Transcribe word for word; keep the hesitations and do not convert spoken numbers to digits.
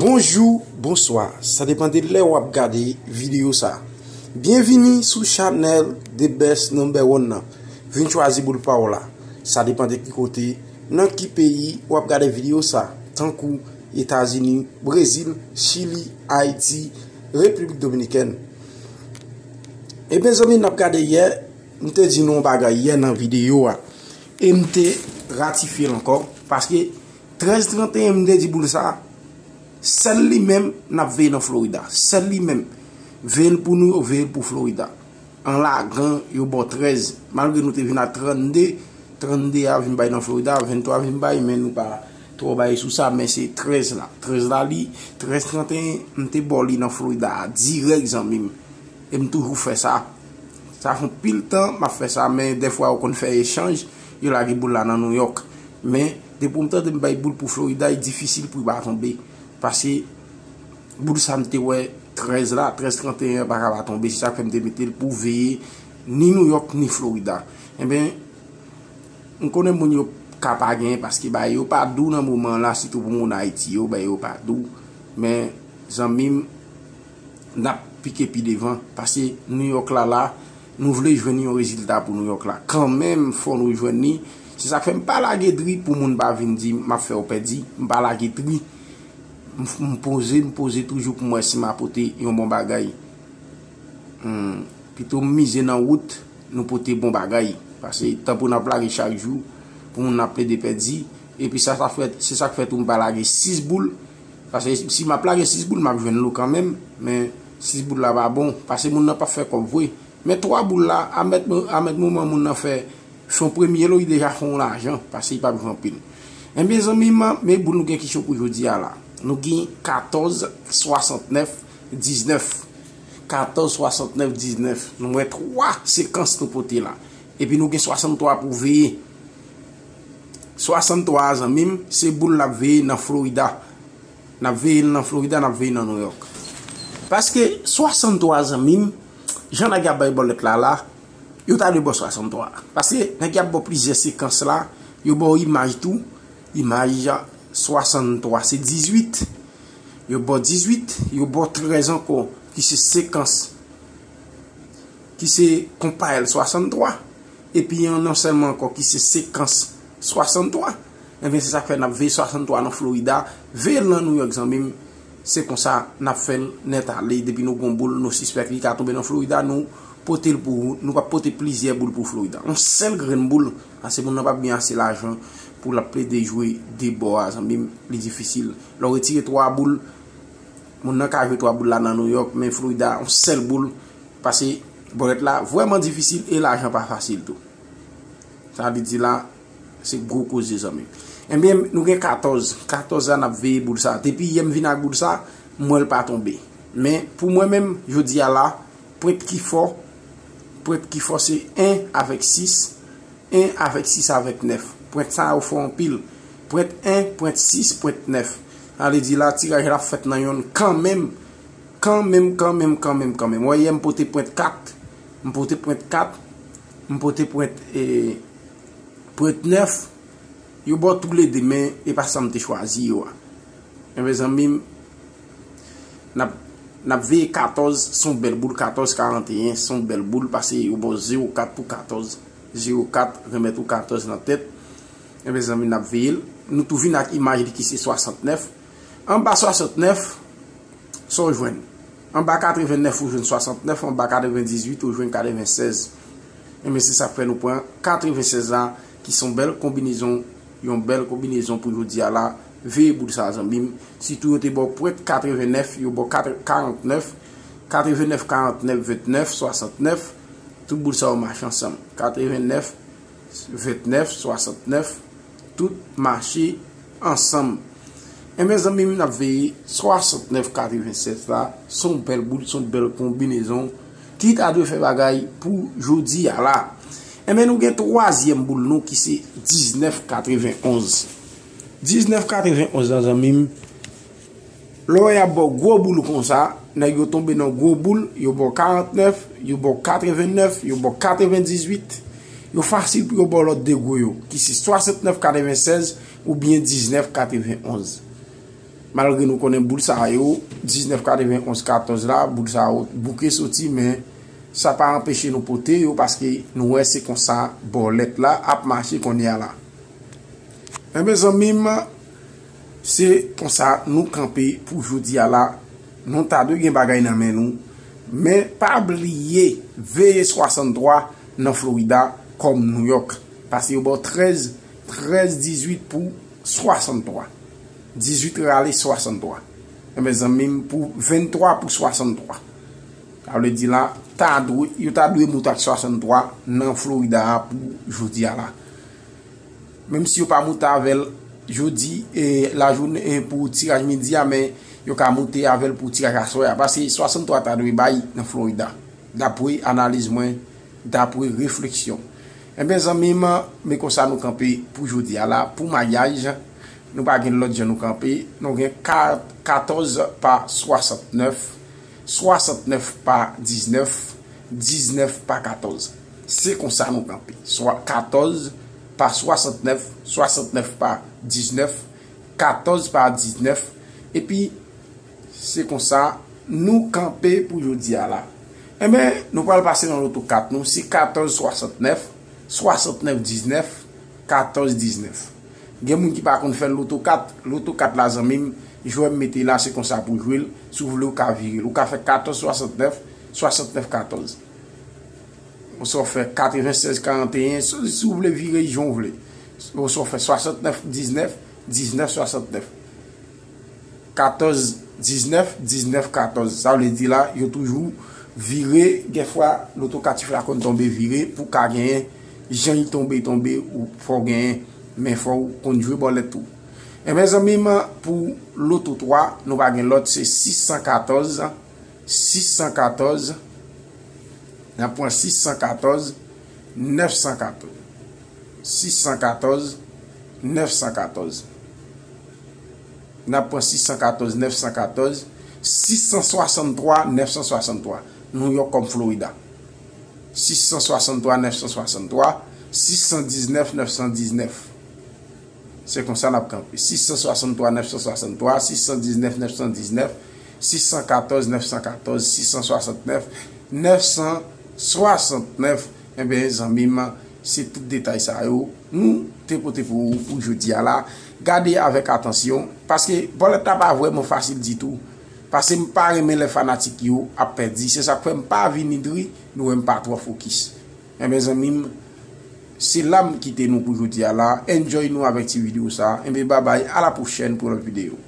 Bonjou, bonswa, sa depann de lè w ap gade videyo sa. Byenvini sou chanèl The Best Number One nan. Vin chwazi boul pa w la. Sa depann de ki kote, nan ki peyi w ap gade videyo sa, tankou Etazini, Brezil, Chili, Ayiti, Repiblik Dominikèn. Ebyen, zanmi, n ap gade yè, m te di nou yon bagay yè nan videyo a. E m te ratifye l ankò, paske trèz trant e en, m te di boul sa, sèl li menm, n ap veye nan Florida. Sèl li menm. Veye l pou nou, veye l pou Florida. An lagan, yo ba w trèz. Malgre nou te vin a trannde, trannde a vin bay nan Florida, venntwa vin bay, men nou pa twò bay sou sa, men se trèz la. Trèz la, li, trèz trant e en, m te ba w li nan Florida a, dirèk, zanmi m. E m toujou fè sa. Sa fè yon pil tan m ap fè sa, men dèfwa yo konn fè echanj, yo lage boul la nan Nouyòk. Men, depi w tande m bay boul pou Florida, e difisil pou l pa tonbe. Paske boul sa m te wè trèz la, trèz trant e en an pa ka pa tonbe. Se sa k fè m te mete l pou veye ni Nouyòk, ni Florida. Ebyen, m konnen moun yo ka pa genyen paske bagay yo pa dou nan moman an la, sitou pou moun Ayiti yo, bagay yo pa dou. Men, zanmi m, n ap pike pi devan, paske Nouyòk la la, nou vle jwenn yon rezilta pou Nouyòk la. Kanmenm, fò nou jwenn li. Se sa k fè m pa lage dri pou moun pa vin di m ap fè w pèdi. M pa lage dri. M, m poze, m poze toujou pou m wè si m a pote yon bon bagay. Hmm, pito m mize nan wout, nou pote bon bagay. Paske tanpri n ap lage chak jou pou moun ap plede pèdi. Epi sa, sa fè, se sa k fè tou m pa lage sis boul. Paske si m ap lage sis boul, m ap jwenn lo kanmenm. Men sis boul la pa bon. Paske moun nan p ap fè kòb vre. Men twa boul la, a mèt, a mèt moman moun nan fè, fè yon premye lo, li deja fè yon lajan. Paske li p ap jwe anpil. Ebyen, zanmi m, men boul nou gen ki cho pou jodi a la. Nou gen katòz, swasantnèf, diznèf. Katòz, swasantnèf, diznèf. Nou wè twa sekans nou pote la. Epi nou gen swasanntwa pou veye. Swasanntwa a, zanmi m, se boul n ap veye nan Florida. N ap veye l nan Florida, n ap veye nan Nouyòk. Paske swasanntwa a, zanmi m, jan nèg y ap bay bòlèt la la, yo ta dwe ba w swasanntwa a. Paske nèg y ap ba w plizyè sekans la, yo ba w imaj tou, imaj swasanntwa se dizuit. Yo ba w dizuit, yo ba w trèz ankò, ki se sekans, ki se konpayèl swasanntwa. Epi yon non sèlman ankò, ki se sekans swasanntwa. Ebyen, se sa k fè n ap veye swasanntwa nan Florida, veye l nan Nouyòk, zanmi m. Se konsa n ap fè l nèt ale. Depi nou gon boul, nou sispèk li ka tonbe nan Florida, nou pote l pou ou. Nou p ap pote plizyè boul pou Florida. Yon sèl grenn boul, paske moun nan p ap gen ase lajan pou l ap plede jwe de bò a, zanmi m, li difisil. Lè w retire twa boul, moun nan ka jwe twa boul la nan Nouyòk, men Florida, yon sèl boul, paske bòlèt la vrèman difisil e lajan pa fasil tou. Sa vle di la, se gwo koze, zanmi. Ebyen, nou gen katòz. Katòz la, n ap veye boul sa. Depi yè m vin ak boul sa, m wè l pa tonbe. Men, pou mwen menm, jodi a la, pwent ki fò, pwent ki fò se en avèk sis, en avèk sis avèk nèf. Pwent sa yo fò anpil. Pwent en, pwent sis, pwent nèf. Sa vle di la, tiraj la fèt nan yonn kanmenm. Kanmenm, kanmenm, kanmenm, kanmenm. Wè, yè m pote pwent kat, m pote pwent kat, m pote pwent, e, pwent nèf. Yo ba w toulede, men e pa sa m te chwazi yo a. Ebyen, zanmi m, n ap, n ap veye katòz, se yon bèl boul, katòz karanteyen, se yon bèl boul, paske yo ba w zewo kat pou katòz, zewo kat, remèt ou katòz nan tèt. Ebyen, zanmi, n ap veye l. Nou tou vin ak imaj li ki se swasantnèf. Anba swasantnèf, sa w jwenn? Anba katrevennèf, ou jwenn swasantnèf, anba katrevendizuit, ou jwenn katrevensèz. Ebyen, se sa k fè nou pran katrevensèz la, ki se yon bèl konbinezon, yon bèl konbinezon pou jodi a la. Veye boul sa, zanmi m. Sitou yo te ba w pwent katrevennèf, yo ba w kat-, karantnèf, katrevennèf, karantnèf, vennèf, swasantnèf. Tout boul sa yo mache ansanm. Katrevennèf, vennèf, swasantnèf, tout mache ansanm. Ebyen, zanmi m, n ap veye swasantnèf katrevensèt la, se yon bèl boul, se yon bèl konbinezon ki ta dwe fè bagay pou jodi a la. Ebyen, nou gen twazyèm boul nou ki se diznèf katrevenonz. Diznèf katrevenonz la, zanmi m, lè w wè y ap ba w gwo boul konsa, nèg yo tonbe nan gwo boul, yo ba w karantnèf, yo ba w katrevennèf, yo ba w katrevendizuit, yo fasil pou yo ba w lòt de gwo yo, ki se swasantnèf katrevensèz oubyen diznèf katrevenonz. Malgre nou konnen boul sa yo, diznèf katrevenn onz katòz la, boul sa yo bouke soti, men sa pa anpeche nou pote yo, paske nou wè se konsa bòlèt la ap mache kounye a la. Enben, zanmi m, se konsa nou kanpe pou jodi a la. Nou ta dwe gen bagay nan men nou, men pa bliye veye swasanntwa nan Florida kòm New York, paske yo ba w trèz, trèz dizuit pou swasanntwa. Dizuit rale swasanntwa. Enben, zanmi m, pou venntwa pou swasanntwa. Sa vle di la, ta dwe, yo ta dwe moute ak swasanntwa nan Florida a pou jodi a la. Menm si yo pa moute avè l jodi, e, lajounen, e, pou tiraj midi a, men yo ka moute avè l pou tiraj aswè a. Paske swasanntwa ta dwe bay nan Florida. Dapre analiz mwen, dapre refleksyon. Enben, zanmi m, men konsa nou kanpe pou jodi a la. Pou maryaj, nou pa gen lòt jan nou kanpe. Nou gen ka-, katòz pa swasantnèf, swasantnèf pa diznèf, diznèf pa katòz. Se konsa nou kanpe. Swa katòz pa swasantnèf, swasantnèf pa diznèf, katòz pa diznèf. Epi, se konsa nou kanpe pou jodi a la. Enben, nou pral pase nan loto kat nou. Se katòz swasantnèf, swasantnèf diznèf, katòz diznèf. Gen moun ki pa konn fè loto kat. Loto kat la, zanmi m, jwè m mete la, se konsa pou jwe l. Si w vle, ou ka vire l. Ou ka fè katòz swasantnèf, swasantnèf katòz. Oswa w fè katrevennsèz karanteyen, si, si w vle vire jan w vle. Oswa w fè swasantnèf diznèf, diznèf swasantnèf. Katòz diznèf, diznèf katòz. Sa vle di la, yo toujou vire. Gen fwa, loto kat chif la konn tonbe vire pou ka genyen jan l tonbe, tonbe, ou fò w genyen, men fò w konn jwe bòlèt tou. Enben, zanmi m, pou loto twa, nou pa gen lòt, se sis san katòz, sis san katòz, n ap pran sis san katòz, nèf san katòz. Sis san katòz, nèf san katòz. N ap pran sis san katòz, nèf san katòz, sis san swasanntwa, nèf san swasanntwa. New York kòm Florida. Sis san swasanntwa, nèf san swasanntwa, sis san diznèf, nèf san diznèf. Se konsa n ap kanpe. Sis san swasanntwa, nèf san swasanntwa, sis san diznèf, nèf san diznèf, sis san katòz, nèf san katòz, sis san swasantnèf, nèf san swasantnèf. Enben, zanmi m, se tout detay sa yo nou te pote pou ou pou jodi a la. Gade avèk atansyon, paske bòlèt la pa vrèman fasil ditou. Paske m pa renmen lè fanatik yo ap pèdi. Se sa k fè m pa vini dri, nou wè m pa twò fokis. Enben, zanmi m, se la m kite nou pou jodi a la. Enjoy nou avèk ti videyo sa. Enben, babay, a la pwochèn pou lòt videyo.